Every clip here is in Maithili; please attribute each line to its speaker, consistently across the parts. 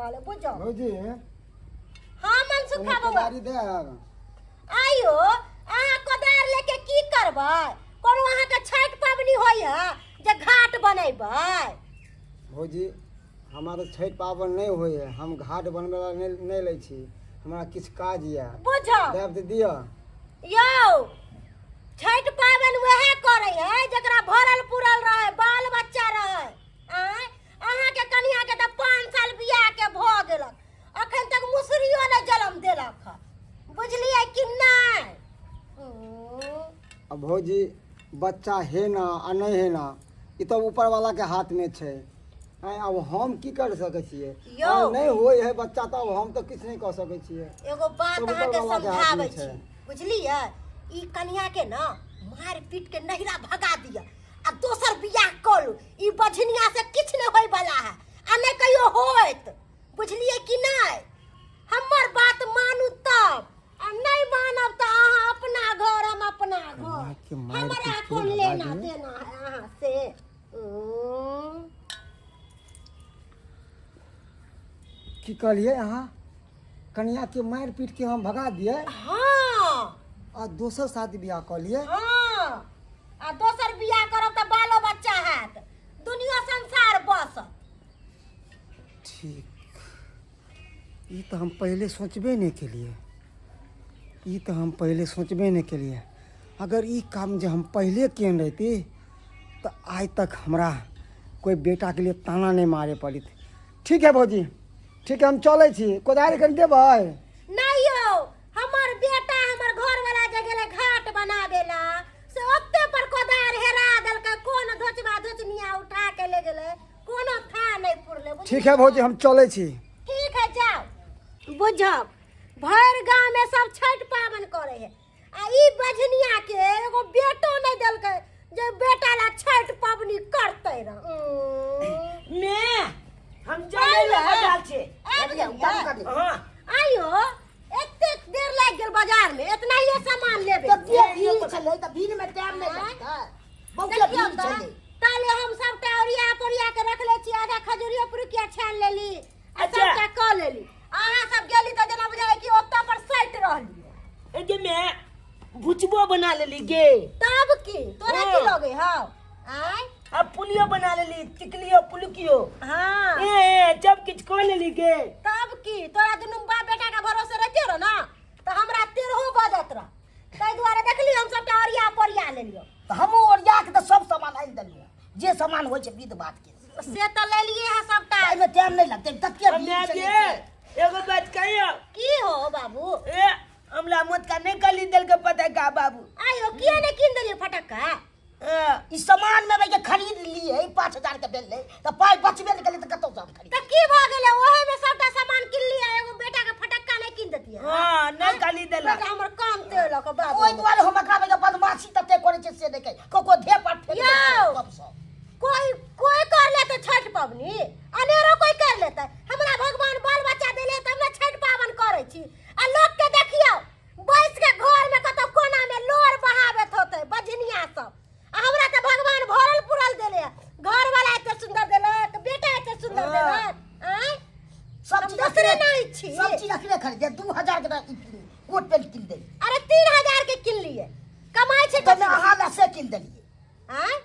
Speaker 1: रहल है बुझो।
Speaker 2: भौजी।
Speaker 1: हाँ मनसुखा
Speaker 2: कोनो
Speaker 1: बउआ।
Speaker 2: कोदारी देब?
Speaker 1: आइयो अहाँ कोदार लेके की करबै? कोनो अहाँके छठि पाबनि होइए जे घाट बनेबै?
Speaker 2: भौजी, हमरा तऽ छठि पाबनि नहि होइए, हम घाट बनबै लए नहि लै छी, हमरा किछु काज यऽ।
Speaker 1: बुझौ।
Speaker 2: देब तऽ दिअ।
Speaker 1: यौ, छठि पाबनि वएह करै है जकरा भरल पुरल रहै, बाल बच्चा रहै। आँय, अहाँके कनियाके तऽ 5 साल बियाहके भऽ गेलक, अखन तक मुसरियो नहि जन्म देलक हँ, बुझलियै कि नहि?
Speaker 2: आ भौजी, बच्चा हे ना आ नहि हे ना, ई तऽ ऊपरवालाके हाथमे छै। आँय, आब हम की कर सकै छियै?
Speaker 1: यौ।
Speaker 2: आ नहि होइ है बच्चा तऽ हम तऽ किछु नहि कऽ सकै छियै।
Speaker 1: एगो बात
Speaker 2: सब
Speaker 1: अहाँके
Speaker 2: ऊपरवालाके हाथमे
Speaker 1: समझाबै
Speaker 2: छै।
Speaker 1: छी, बुझलियै? ई कनिया के ने मारि पीट के नहिरा भगा दिअ आ दोसर बियाह कऽ लू। ई बझनिया से किछु नहि होय वाला है आ नहि कहियो होत, बुझलियै कि नहि? हमर बात मानू तब, आ नहि मानब तऽ अहाँ अपना घर हम अपना घर।
Speaker 2: कनिया के मारि
Speaker 1: हमरा
Speaker 2: पीट के
Speaker 1: कोन
Speaker 2: भगा
Speaker 1: लेना
Speaker 2: दिअ।
Speaker 1: देना है अहाँ से?
Speaker 2: की कहलियै अहाँ? कनिया के मारि पीट के हम भगा दियै?
Speaker 1: हाँ।
Speaker 2: आ दोसर शादी बियाह कऽ लियै?
Speaker 1: हाँ, आ दोसर बियाह करब तऽ बालो बच्चा हैत, दुनिया संसार बसत।
Speaker 2: ठीक, ई तऽ हम पहिले सोचबे नहि केलियै, ई तऽ हम पहिले सोचबे नहि केलियै। अगर ई काम जे हम पहिले केने रहिती तऽ आइ तक हमरा कोइ बेटाके लिए ताना नहि मारे पड़ित। ठीक है भौजी, ठीक है, हम चलै छी। कोदारि कनि देबै?
Speaker 1: नहि यौ, हमर बेटा हमर घरवाला जे गेलै घाट बनाबे ला से ओते पर कोदार हेरा देलकै, कोन धोचबा धोचनिया उठा के ले गेलै, कोनो था नहि पुरलै। बुझलियै?
Speaker 2: ठीक है भौजी, हम चलै छी।
Speaker 1: ठीक है, जाओ। बुझब, भरि गाँव में सब छठि पाबनि करे है आ ई बझनिया के एगो बेटो नहि देलकै जे बेटा ला छठि पाबनि करतै रह।
Speaker 3: मे हम चले
Speaker 1: आइले।
Speaker 3: बाजार छे।
Speaker 1: आबि गेलियै?
Speaker 3: हां।
Speaker 1: आइयो एतेक देर लागि गेल बाजार में, एतना ही सामान लेबे?
Speaker 4: तऽ के भीड़ छलै तऽ भीड़ में टाइम नहि लगतै, बहुते
Speaker 1: देखियौ
Speaker 4: भीड़
Speaker 1: तऽ,
Speaker 4: छलै।
Speaker 1: ताले हम सबटा ओरिया पोरिया के रख ले छी, आधा खजूरियो पुरुकिया छानि लेली आ
Speaker 3: अच्छा।
Speaker 1: सबटा कऽ लेली। अहाँ सब गेली तऽ जेना बुझाइ कि ओतऽ पर सटि रहली।
Speaker 3: ए गे मे, भुजबो बना लेली गे।
Speaker 1: तब की तोरा की
Speaker 3: हाँ।
Speaker 1: लगे हौ? आँय।
Speaker 3: अब पुलियो बना लेली, टिकलियो पुलकियो।
Speaker 1: हाँ।
Speaker 3: ए ए सब किछ कऽ लेली गे।
Speaker 1: तब की तोरा दुनू बाप बेटा के भरोसे रहते रह ना तऽ हमरा तेरहो बजत रह, ताहि दुआरे देखली हम सबटा ओरिया पोरिया लेलियो।
Speaker 4: तऽ हमहूँ ओरिया के तऽ सब सामान आनि देलियै, जे सामान होइ छै विध बात के
Speaker 1: से तऽ लेलिए है सबटा।
Speaker 4: एहिमे टाइम नहि लगतै, तते
Speaker 3: हम
Speaker 4: भीड़ छलै
Speaker 3: गे
Speaker 4: से।
Speaker 3: एगो बात कहियो।
Speaker 1: की हो बाबू?
Speaker 3: ए हमरा मोटका नहीं कली देल के पता का बाबू।
Speaker 1: आयो किया नहीं किन देलिए फटक्का?
Speaker 3: ए,
Speaker 4: ई सामान में के खरीद लिए 5000 के भेलै तऽ पाइ बचबे नहि केलै तऽ कतौ से हम खरीद?
Speaker 1: तऽ की भऽ गेलै, ओहे में सबटा सामान किन लिया, एगो बेटा के फटक्का नहीं किन देतिए?
Speaker 3: हां, नहीं कली देला।
Speaker 1: बेटा हमर काम तेलक बाबू।
Speaker 4: ओहि दुआरे हम एकरा में बदमाशी तते करै छै से नहि कहि ककरो धे पर फेंक दै छै
Speaker 1: यौ।
Speaker 4: सब सब।
Speaker 1: कोई कोई कर लेते छठ पबनी, अनेरो कोई कर लेते। हमरा भगवान बाल बच्चा देले तब ने छठ पावन करै छी। आ लोक के देखियौ बैस के घर में कतौ कोना में लोर बहाबैत होते बझनिया सब, आ हमरा तऽ भगवान भरल पुरल देले, घर वाला एते सुंदर देलक, बेटा एते सुंदर
Speaker 3: हाँ।
Speaker 1: देलक। आँय,
Speaker 4: सब
Speaker 1: हम
Speaker 4: चीज
Speaker 1: दोसरे
Speaker 4: अखने
Speaker 1: नहीं छी।
Speaker 4: सब चीज अखने खरीदे 2000 के ई कोट पैंट किन देली।
Speaker 1: अरे 3000 के किन लिए, कमाई छै
Speaker 4: तऽ
Speaker 1: कथी?
Speaker 4: अहाँ ला से किन देलियै।
Speaker 1: आँय,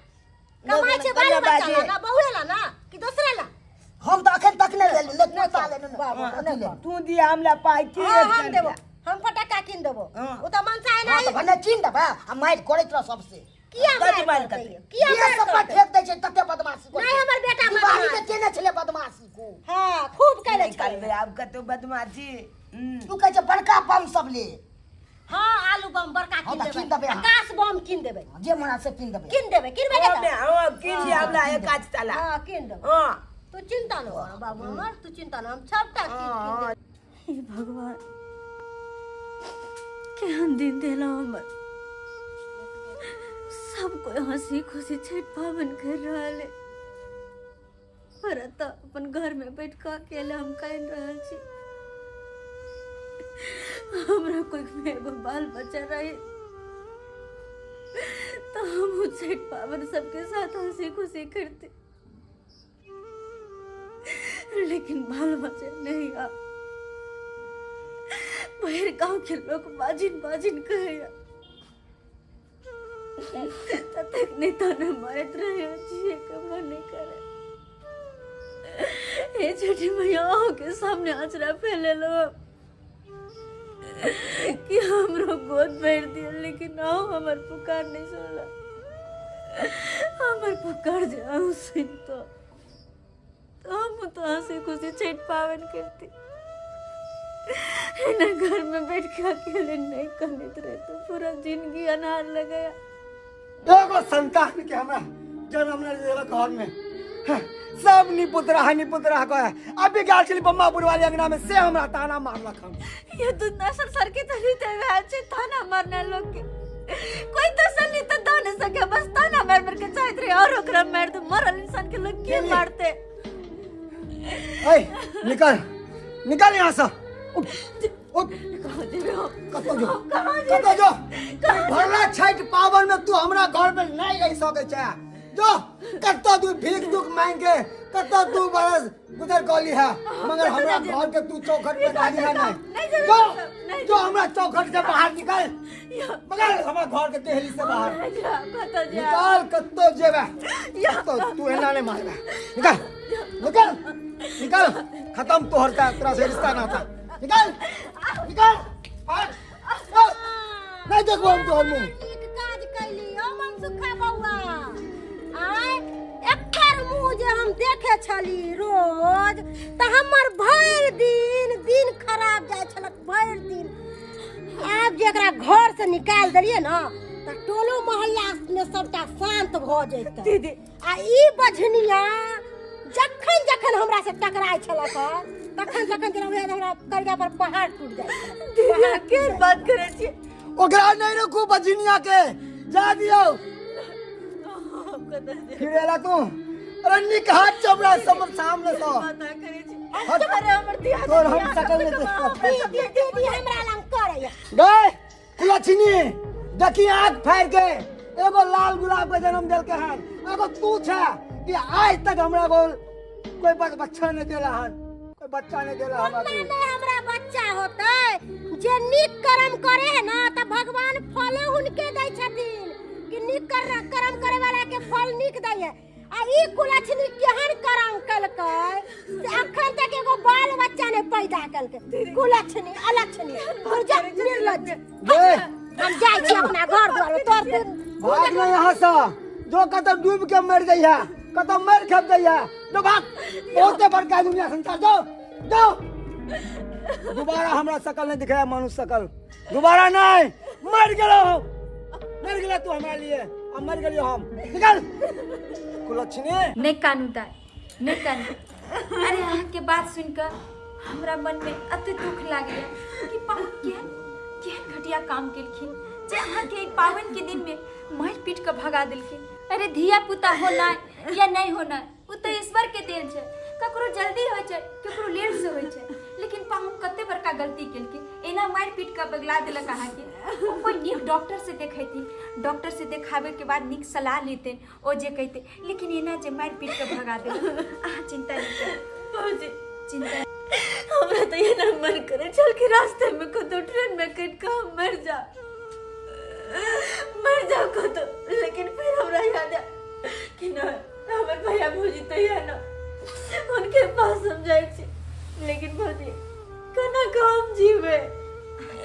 Speaker 1: कमाई छै बाल बच्चा ला ना, बहुए ला ना कि दोसरे ला?
Speaker 4: हम तऽ अखन तक नहि लेलहुँ, ने कुर्ता लेलहुँ ने
Speaker 1: बाबू,
Speaker 4: अथी
Speaker 1: नहि
Speaker 4: लेलहुँ।
Speaker 3: तू दिया हमरा पाइ की?
Speaker 1: हाँ,
Speaker 3: एक
Speaker 1: हम देबो,
Speaker 3: रुपया।
Speaker 1: हम फटक्का किन देबो।
Speaker 3: हाँ।
Speaker 1: ओ तऽ मनसा है।
Speaker 4: हाँ, तऽ
Speaker 1: नहीं
Speaker 4: भने कीन देबै आ मारि करैत रह सबसे।
Speaker 1: किया
Speaker 3: बड
Speaker 1: मारि
Speaker 3: मारि
Speaker 1: करतै?
Speaker 3: करतै।
Speaker 1: किया
Speaker 4: ये
Speaker 1: मारि
Speaker 4: सब पर
Speaker 1: करतै?
Speaker 4: फेंक दै छै, तते बदमाशी करै
Speaker 1: नहीं,
Speaker 4: छै।
Speaker 1: हमर बेटा
Speaker 4: दिवाली
Speaker 1: बदमाश।
Speaker 4: में केने छलै बदमाशी को?
Speaker 1: हाँ, खूब केने
Speaker 3: नहीं
Speaker 1: छलै।
Speaker 3: करबै आब कतौ बदमाशी।
Speaker 4: तू कहै छै बड़का बम सब ले।
Speaker 1: हाँ, आलू बम बड़का
Speaker 4: हाँ,
Speaker 1: किन
Speaker 4: तऽ कीन
Speaker 1: देबै,
Speaker 4: देबै अहाँ।
Speaker 1: आकाश बम किन देबै।
Speaker 4: जे मन से कीन देबै।
Speaker 1: किन देबै, किनबै
Speaker 3: ओ
Speaker 1: के?
Speaker 3: मे ओ किन दिया हमरा एक आध ताला।
Speaker 1: हाँ, किन देबै।
Speaker 3: हां।
Speaker 1: तू चिंता न कर बाबू हमर, तू चिंता न, हम सबटा चीज किन देबै।
Speaker 5: हे भगवान, केहन दिन देला हमर। सब कोई हंसी खुशी छठि पाबनि कर रहल है पर एतऽ अपन घर में बैठ कऽ अकेले हम कानि रहल छी। हमरा कोई में एगो बाल बच्चा रहे तऽ हमहूँ छठि पाबनि सबके साथ हंसी खुशी करती, लेकिन लेकिन बाल बच्चा नहीं आ बाहर गांव के लोग बाजिन बाजिन कहैया ततेक नहीं ताना मारैत रहे जिए के मन नहीं करे। हे छठी मैया, अहूँ के सामने आचरा फैले लो कि हमरो गोद भर दिया, लेकिन अहूँ हमर पुकार नहीं सुनला। हमर पुकार जे अहूँ सुन तो हम तो हंसी खुशी छठ पावन करती ना, घर में बैठ के अकेले नहीं कनित रहते, पूरा जिंदगी अनहार लगाया।
Speaker 2: एगो संतान के हमरा जन्म नहीं देलक घर में। हाँ, सब निपुतरा है, निपुतरा कहे। अभी गेल छली बम्मा बुढ़वाली अंगना में से हमरा ताना मारलक हम।
Speaker 5: ये तो नसल सर के तरी ते वह छे ताना मारना लोग के कोई तसल्ली तो दो नहीं सके, बस ताना मार मार के चाहत रहे और ओकरा मार दो। मरल इंसान के लोग के मारते।
Speaker 2: ऐ निकल, निकल यहाँ से। उठ, उठ।
Speaker 5: कहाँ जेबे हम?
Speaker 2: कतौ जो,
Speaker 5: कहाँ जेबे?
Speaker 2: कतौ जो। भरला छठ पावन में तू हमरा घर में नहीं रह सके छे। जो कतौ तू भीख दुख मांग के कतौ तू बरस गुजर गली है, मगर हमरा घर के तू चौखट पे डाली है नहीं।
Speaker 5: नहीं जेबे
Speaker 2: जो
Speaker 5: नहीं।
Speaker 2: जो हमरा चौखट से बाहर निकल, मगर हमरा घर के दहली से बाहर
Speaker 5: नहीं जा, कतौ जा।
Speaker 2: निकल, कतौ जेबे कतौ तू एना नहीं मारबे। निकल, निकल, निकल, खत्म तोहर का तोरा से रिश्ता ना था। निकल, निकल, हट, हट। नहीं देखबो हम तोहर मुंह।
Speaker 1: नीक काज कैली ओ मनसुखा बौआ। आय एकर मुंह जे हम देखे छली रोज तऽ हमर भरि दिन दिन खराब जाइ छलक भरि दिन। आब जे एकरा घर से निकालि देलियै ने तऽ टोलो मोहल्ला मे सबटा शांत भऽ जेतै।
Speaker 5: दीदी,
Speaker 1: आ ई बझनिया जखन जखन हमरा से टकराइ छलक तखन तखन जेना बुझाइ हमरा करिया पर पहाड़ टूट जाइ छलक।
Speaker 5: दीदी, अहाँ केहन बात करै छियै?
Speaker 2: ओकरा नहीं रखू, बझनिया के जा दियो।
Speaker 5: हम कतऽ जेबै?
Speaker 2: फिर एला तू? अरे निकहा चमड़ा सब सामने से।
Speaker 5: बात अहाँ करै छी।
Speaker 2: हट।
Speaker 5: अरे हमर दिया
Speaker 2: तोर हम शकल नहीं देखब।
Speaker 1: दीदी, दीदी हमरा लग करैया।
Speaker 2: गए कुलक्षणी, देखी आँख फाड़ के एगो लाल गुलाब के जन्म देलके हन, एगो तू छे कि आज तक हमरा को कोई बच्चा नहीं देला हन, कोई बच्चा नहीं देला हमरा
Speaker 1: कोना
Speaker 2: तू।
Speaker 1: नहीं हमरा बच्चा होतै? जे नीक कर्म करे है ना तऽ भगवान फले हुनके दै छथिन कि नीक कर्म करे वाला के फल नीक दै है। आ ई कुलक्षणी केहन कर्म कलकै से अखन तक एगो बाल बच्चा नहीं पैदा कलकै। कुलक्षणी अलक्षणी दुर्जा निर्लज्ज।
Speaker 2: गे।
Speaker 1: हम जाइ छी अपना घर द्वार तोर दिन।
Speaker 2: भाग ना यहाँ से, जो कतौ डूब के मर जाइ है, कतौ मर खप जाइ है, जो भाग। बहुते बड़का दुनिया संसार, जो जो दोबारा हमरा शकल नहीं दिखाया, मनुष्य शकल दोबारा नहीं। मर गेलो, मर गेला तू हमरा लिए, अब मर गेलियो हम। निकल कुलक्षणी।
Speaker 6: नहीं कानू दाई, नहीं कानू। अरे अहाँके बात सुनि कऽ हमरा मनमे अति दुख लागैया कि पाहुन केहन केहन घटिया काम केलखिन जे अहाँके एहि पाबनिके दिनमे मारि पीट कऽ भगा देलखिन। अरे धिया पुता होना या नहीं होना ओ तऽ ईश्वर के देल छै, ककरो जल्दी होइ छै, ककरो लेट से होइ छै, लेकिन पाहुन कते बड़का गलती केलखिन, एना मारि पीट कऽ बगला देलक अहाँके। ओ कोइ नीक डॉक्टर से देखेथिन, डॉक्टर से देखाबे के बाद नीक सलाह लेते, ओ जे कहते, लेकिन एना जे मारि पीट कऽ भगा देलक। अहाँ चिंता नहि करू
Speaker 5: भौजी,
Speaker 6: चिंता।
Speaker 5: हमरा तऽ एना मन करे छल कि रास्ते में कतौ ट्रेन में कटि कऽ हम मरि जाउ, मरि जाउ कतौ, लेकिन फिर हमरा याद आयल कि नहि, हमर भैया भौजी तऽ यऽ ने, हुनके पास हम जाइ छी। लेकिन भौजी, केना कऽ हम जीबै?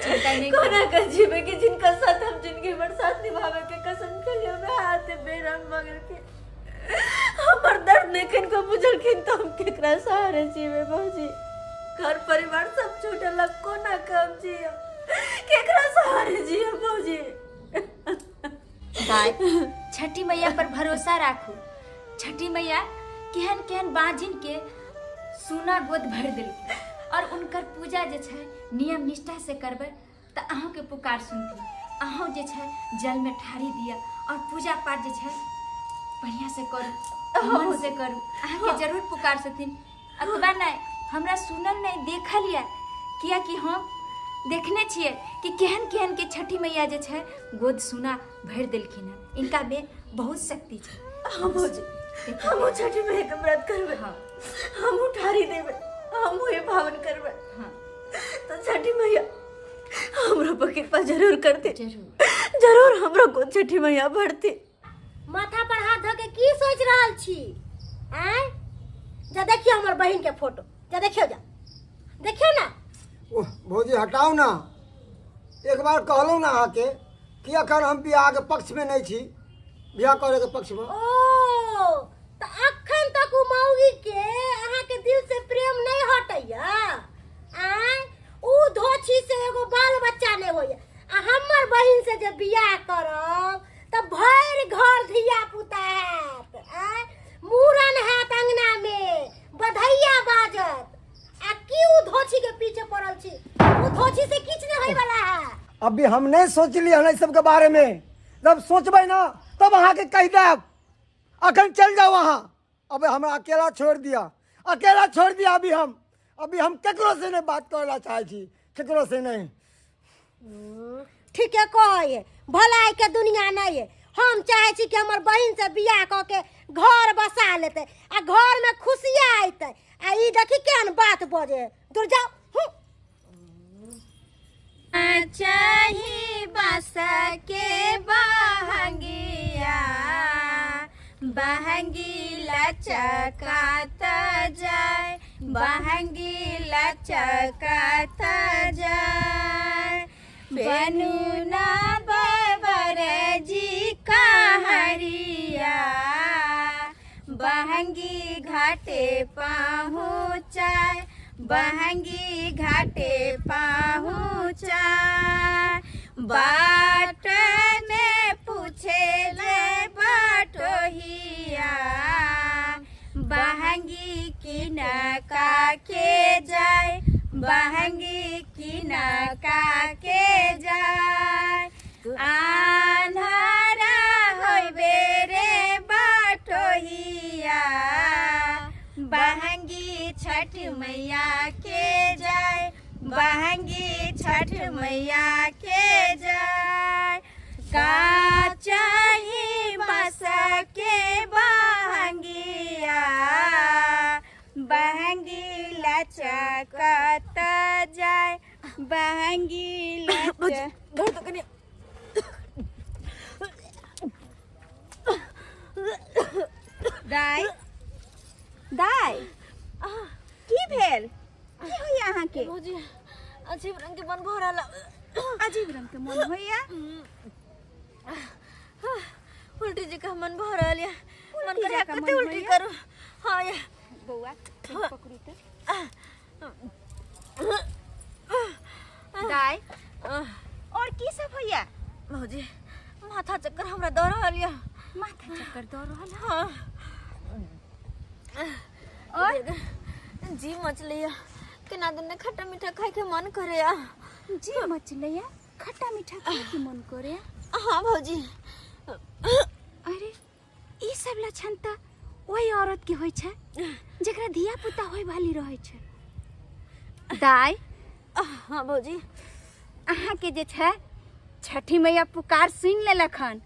Speaker 6: चिंता नहि करू।
Speaker 5: कोना कऽ जीबै कि जिनका साथ हम जिंदगी भर साथ निभावे के कसम खेलियो, वएह हाथे बेरहम भऽ गेलखिन, हमर दर्द नहि कनिको बुझलखिन, तऽ हम केकरा सहारे जीबै भौजी? घर परिवार सब छूटल, अब कोना कऽ हम जियब, केकरा सहारे जियब भौजी?
Speaker 6: दाय, छठी मैया पर भरोसा राखू। छठी मैया केहन केहन बाजिन के सोना गोद भरि देलकै, और उनकर पूजा जे छै नियम निष्ठा से करबै तऽ अहूँके पुकार सुनथिन। अहूँ जे छै जलमे ठाढ़ी दिअ और पूजा पाठ जे छै बढ़िआँ से करू, मन से करू, अहाँके जरूर पुकार सुनथिन। अतबा नहि, हमरा सुनल नहि देखल यऽ, कियाकि हम देखने छियै कि केहन केहन के छठी मैया जे छै गोद सोना भरि देलखिन हँ। इनका में बहुत शक्ति छै।
Speaker 5: हाँ भौजी, हमहूँ छठी मैया के व्रत करबै।
Speaker 6: हाँ।
Speaker 5: हमहूँ ठाढ़ी देबै। हम वही पावन करबै। तो छठी मैया हमरो पर कृपा जरूर करती,
Speaker 6: जरूर
Speaker 5: जरूर हमरो को छठी मैया भरती।
Speaker 1: माथा पर हाथ धऽ के की सोचि रहल छी? आँय, जा देखियौ हमर बहिन के फोटो, जा देखियौ, जा देखियौ ना।
Speaker 2: ओह भौजी हटाउ ना, एक बार कहलहुँ ना अहाँके कि अखन हम बियाहके पक्षमे नहि छी, बियाह करैके पक्षमे।
Speaker 1: ओ तऽ अखन तक ओ मौगी के अहाँके दिल से प्रेम नहीं हटैया? आँय, ऊ धोछी से एगो बाल बच्चा नहीं होइया, आ हमर बहिन से जे बियाह करब तऽ भरि घर धिया पुता हैत। आँय, मूड़न हैत अंगना में, बधैया बाजत, आ की ऊ धोछी के पीछे पड़ल छी? ऊ धोछी से किछु नहीं होय वाला है।
Speaker 2: अभी हम नहीं सोचली हन एहि सबके बारे में, जब सोचबै ना तब अहाँके कहि देब। अखन चल जाओ अहाँ, अब हमरा अकेला छोड़ दिया, अकेला छोड़ दिया। अभी हम केकरो से नहीं बात करे ला चाहे छी, केकरो से नहीं।
Speaker 1: ठीके कहै, भलाई के दुनिया नहीं है। हम चाहे छी कि हमर बहिन से बियाह कऽ के घर बसा लेतै आ घर में खुशियाँ अयतै, आ ई देखी केहन बात बजे। दूर जाओ। हूँ।
Speaker 6: चाही बांस के बहंगिया, बहंगी लचकात जाय, बहंगी लचकात जाय। बनू ना बाबर जी कहरिया, बहंगी घाटे पहुँचाय, बहंगी घाटे पहुँचाय। बाट में पूछे ले बाटोहिया, बहंगी किनका के जाय, बहंगी किनका के जाय। आन्हारा होइबे रे बाटोहिया, बहंगी छठ मैया के जाय, बहंगी छठ मैया के जाय। का चाही बांस के बहंगिया, बहंगी लचकत जाय, बहंगी लच
Speaker 5: घर तो कनी
Speaker 6: दाइ, दाइ, की भेल? की होइया अहाँके?
Speaker 5: भौजी, अजीब रंग के मन भऽ रहल।
Speaker 6: अजीब रंग के मन होइया?
Speaker 5: उल्टी जी का मन भऽ रहल या, मन
Speaker 6: उल्टी
Speaker 5: करे
Speaker 6: जकाँ
Speaker 5: कते
Speaker 6: मन
Speaker 5: उल्टी
Speaker 6: होइया?
Speaker 5: करू। हाँ या।
Speaker 6: बौआ पकड़ू तऽ। दाइ, और की सब होइया?
Speaker 5: भौजी, माथा चक्कर हमरा दऽ रहल या।
Speaker 6: माथा चक्कर दऽ रहल है?
Speaker 5: हाँ।
Speaker 6: और?
Speaker 5: जी मचलैया, केना दिन खट्टा मीठा खाय के मन करैया।
Speaker 6: जी मचलैया, खट्टा मीठा खाय के मन करे?
Speaker 5: हाँ भौजी।
Speaker 6: अरे ई सब लक्षण तऽ ओहि औरत के होइ छै जेकरा धिया पुता होय वाली रहै छै। दाइ।
Speaker 5: हाँ भौजी।
Speaker 6: अहाँके जे छै छठी मैया पुकार सुनि लेलक हन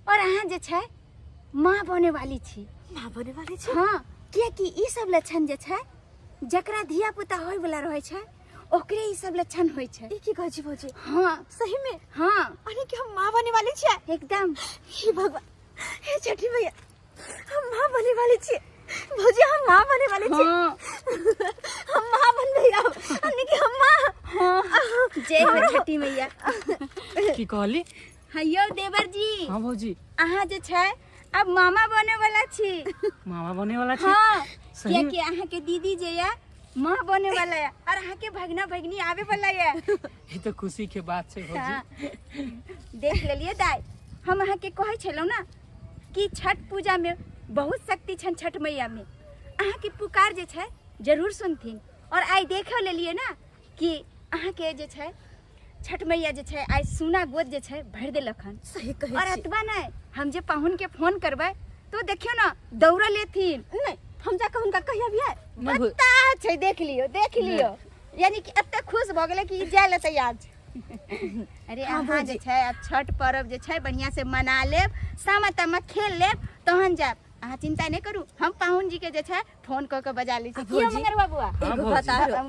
Speaker 6: और अहाँ जे छै माँ बने वाली छी।
Speaker 5: माँ बने वाली छी?
Speaker 6: हाँ, कियाकि ई सब लक्षण जे छै जकरा धिया पुता होय वाला रहै छै ओकरे ई सब लक्षण होइ छै।
Speaker 5: ई की कहै छी भौजी?
Speaker 6: हाँ।
Speaker 5: सही में?
Speaker 6: हाँ।
Speaker 5: अरे कि हम माँ बने वाली छियै?
Speaker 6: एकदम।
Speaker 5: हे भगवान, हे छठी मैया, हम माँ बने वाली छियै। भौजी, हम माँ बने वाली छियै।
Speaker 6: हाँ।
Speaker 5: हम माँ बनबै आब, यानी कि हम माँ।
Speaker 6: हाँ, जय हो छठी मैया।
Speaker 7: की कहली?
Speaker 6: हाँ यौ देवर जी।
Speaker 7: हाँ भौजी।
Speaker 6: अहाँ जे छै अब मामा बने वाला छी।
Speaker 7: मामा बने वाला छी?
Speaker 6: हाँ,
Speaker 7: सही में?
Speaker 6: कियाकि अहाँ के दीदी जे या माँ बने वाला है और अहाँ के भगना भगनी आवे वाला है।
Speaker 7: ई तो खुशी के बात छै भौजी।
Speaker 6: हाँ। देख लेलिए दाई, हम अहाँ के कहै छलहुँ ना कि छठ पूजा में बहुत शक्ति छन छठ मैया में, अहाँ के पुकार जे छै जरूर सुनथिन। और आइ देख लेलिए ना कि अहाँ के जे छै छठ मैया जे छै आइ सोना गोद जे छै भरि देलक हन।
Speaker 5: सही कहै
Speaker 6: और
Speaker 5: छी।
Speaker 6: एतबा नहि, हम जे पाहुन के फोन करबै तो देखियौ ना दौड़ल एथिन।
Speaker 5: नहि, हम जाके हुनका कहि अबियै।
Speaker 7: नहि भौ-
Speaker 6: पता छै, देख लियौ, देख लियौ, यानी कि एते खुश भऽ गेलै कि ई जाय लए तैयार छै। अरे
Speaker 5: हाँ,
Speaker 6: अहाँ जे
Speaker 5: भौजी।
Speaker 6: छै आब छठ पर्व जे छै बढ़िया से मना लेब, सामा तामा खेल लेब, तहन जायब।
Speaker 8: अहाँ चिंता नहि करू, हम पाहुन जी के जे छै फोन कऽ के बजा लै छी।
Speaker 5: आ
Speaker 8: की यौ
Speaker 5: भौजी?
Speaker 8: मंगरुआ बुआ?
Speaker 7: हाँ,
Speaker 5: एगो
Speaker 7: भौजी।
Speaker 5: बता रहो।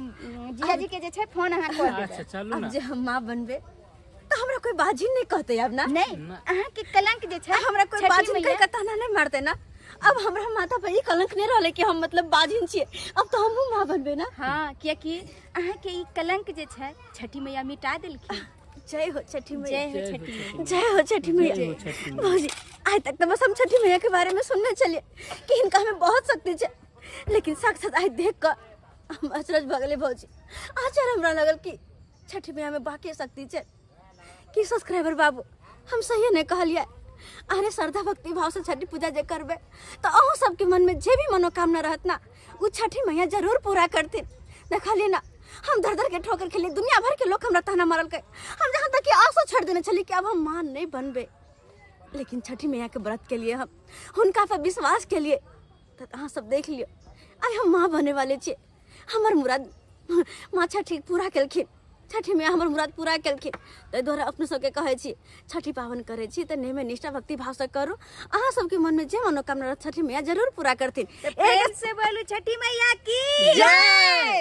Speaker 8: जीजा जी के जे छै फोन अहाँ कऽ देबै।
Speaker 7: अच्छा चलू
Speaker 5: अब
Speaker 7: ना।
Speaker 5: जे हम माँ बनबे तऽ हमरा कोई बाजी नहीं कहते अब ना।
Speaker 8: नहीं, अहाँ के कलंक जे छै
Speaker 5: हमरा कोई
Speaker 8: छठी
Speaker 5: बाजिन
Speaker 8: मैया-
Speaker 5: कह के ताना नहीं मारते ना। अब हमरा माथा पर ई कलंक नहीं रहले कि हम मतलब बाजिन छियै, अब तो हमहूँ माँ बनबे ना।
Speaker 8: हाँ, कियाकि अहाँ के ई कलंक जे छै छठी मैया मिटा देलखिन।
Speaker 5: जय हो छठी मैया।
Speaker 8: जय हो छठी मैया।
Speaker 5: जय हो छठी मैया।
Speaker 7: जय हो छठी मैया।
Speaker 5: भौजी आइ तक तो बस हम छठी मैया के बारे में सुनने चलिए कि हिनका हमें बहुत शक्ति छै, लेकिन साक्षात आइ देख कऽ हम अचरज भऽ गेलै भौजी। आश्चर्य हमरा लगल कि छठी मैया में बाकी शक्ति छै। कि सब्सक्राइबर बाबू हम सही नहीं कहलिए, अरे श्रद्धा भक्ति भाव से छठी पूजा जे करबे तो अहूँ सबके मन में जे भी मनोकामना रहत ना वो छठी मैया जरूर पूरा करथिन। देखलिए ना हम धर धर के ठोकर खेलिए, दुनिया भर के लोग हमरा ताना मारलकै, हम जहाँ तक कि आशो छोड़ देने छलिए कि अब हम माँ नहीं बनबे, लेकिन छठी मैया के व्रत के लिए हम हुनका पर विश्वास के लिए तो अहाँ सब देख लियो आइ हम माँ बने वाले छियै। हमर मुराद माँ छठी पूरा केलखिन, छठी मैया हमर मुराद पूरा केलखिन। ताहि दुआरे अपने सबके कहै छी छठी पाबनि करै छी तऽ नेमे निष्ठा भक्ति भावसँ करू, अहाँ सबके मनमे जे मनोकामना रहत छठी मैया जरूर पूरा करथिन।
Speaker 8: प्रेम से बोलू छठी मैया की
Speaker 5: जय।